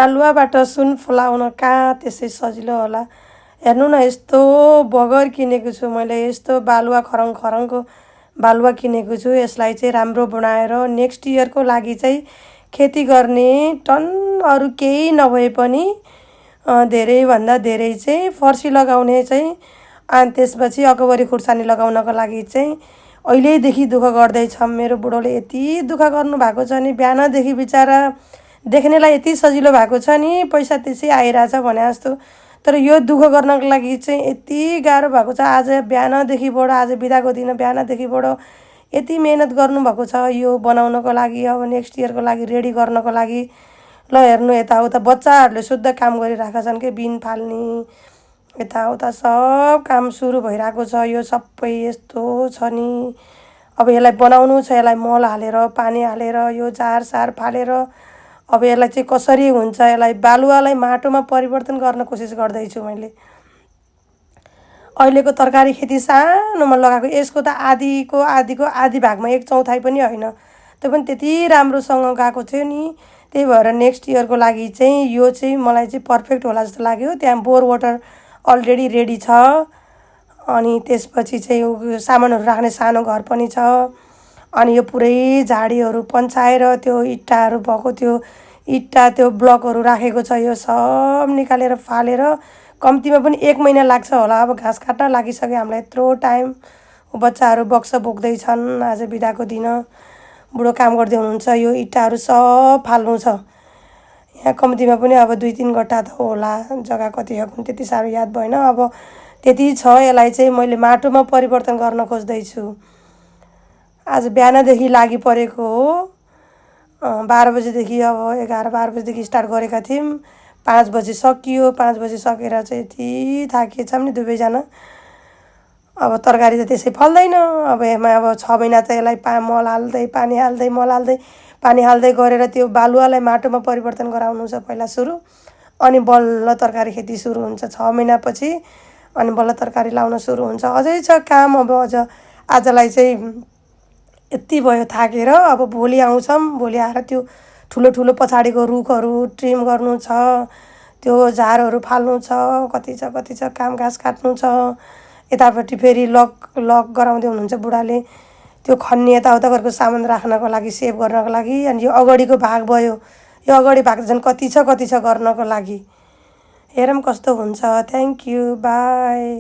बालुवाबाट सुन फलाउन कहाँ त्यसै सजिलो होला। हेर्नु न यस्तो बगर किनेको छु मैले, यस्तो बालुवा खरङ खरङको बालुवा किनेको छु। यसलाई चाहिँ राम्रो बनाएर नेक्स्ट इयरको लागि चाहिँ खेती गर्ने टन अरू केही नभए पनि धेरैभन्दा धेरै चाहिँ फर्सी लगाउने चाहिँ अनि त्यसपछि अकबरी खुर्सानी लगाउनको लागि चाहिँ अहिलेदेखि दुःख गर्दैछ। मेरो बुढोले यति दुःख गर्नुभएको छ नि, बिहानदेखि बिचरा देख्नेलाई यति सजिलो भएको छ नि, पैसा त्यसै आइरहेछ भने जस्तो, तर यो दुःख गर्नको लागि चाहिँ यति गाह्रो भएको छ। आज बिहानदेखिबाट आज बिदाको दिन बिहानदेखिबाट यति मेहनत गर्नुभएको छ यो बनाउनको लागि, अब नेक्स्ट इयरको लागि रेडी गर्नको लागि। ल हेर्नु यताउता बच्चाहरूले शुद्ध काम गरिरहेका छन् कि बिन फाल्ने यताउता सब काम सुरु भइरहेको छ। यो सबै यस्तो छ नि, अब यसलाई बनाउनु छ, यसलाई मल हालेर पानी हालेर यो झारसार फालेर अब यसलाई चाहिँ कसरी हुन्छ, यसलाई बालुवालाई माटोमा परिवर्तन गर्न कोसिस गर्दैछु मैले। अहिलेको तरकारी खेती सानोमा लगाएको, यसको त आधीको आधी भागमा 1/4 पनि होइन, त्यो पनि त्यति राम्रोसँग गएको थियो नि। त्यही भएर नेक्स्ट इयरको लागि चाहिँ यो चाहिँ मलाई चाहिँ पर्फेक्ट होला जस्तो लाग्यो। त्यहाँ बोर वाटर अलरेडी रेडी छ, अनि त्यसपछि चाहिँ सामानहरू राख्ने सानो घर पनि छ। अनि यो पुरै झाडीहरू पन्चाएर त्यो इट्टाहरू भएको त्यो इट्टा त्यो ब्लकहरू राखेको छ, यो सब निकालेर फालेर कम्तीमा पनि 1 महिना लाग्छ होला। अब घाँस काट्न लागिसक्यो हामीलाई, यत्रो टाइम। बच्चाहरू बक्स बोक्दैछन्, आज बिदाको दिन बुढो काम गर्दै हुनुहुन्छ। यो इट्टाहरू सब फाल्नु छ, यहाँ कम्तीमा पनि अब 2-3 गट्टा त होला, जग्गा कति हो पनि त्यति साह्रो याद भएन। अब त्यति छ, यसलाई चाहिँ मैले माटोमा परिवर्तन गर्न खोज्दैछु। आज बिहानदेखि लागि परेको हो, 12 बजेदेखि अब 11-12 बजेदेखि स्टार्ट गरेका थियौँ, 5 बजे सकियो। 5 बजे सकेर चाहिँ यति थाकिएछौँ नि दुवैजना। अब तरकारी त त्यसै फल्दैन, अब यसमा अब 6 महिना त यसलाई मल हाल्दै पानी हाल्दै मल हाल्दै पानी हाल्दै गरेर त्यो बालुवालाई माटोमा परिवर्तन गराउनु छ पहिला सुरु, अनि बल्ल तरकारी खेती सुरु हुन्छ। 6 महिनापछि अनि बल्ल तरकारी लाउन सुरु हुन्छ। अझै छ काम। अब अझ आजलाई चाहिँ यति भयो थाकेर, अब भोलि आउँछौँ। भोलि आएर त्यो ठुलो ठुलो पछाडिको रुखहरू ट्रिम गर्नु छ, त्यो झारहरू फाल्नु छ, कति छ काम, घाँस काट्नु छ। यतापट्टि फेरि लक गराउँदै हुनुहुन्छ बुढाले, त्यो खन्ने यताउता गरेको सामान राख्नको लागि, सेभ गर्नको लागि। अनि यो अगाडिको भाग भयो, यो अगाडि भाग झन् कति छ गर्नको लागि। हेरौँ कस्तो हुन्छ। Thank you, by.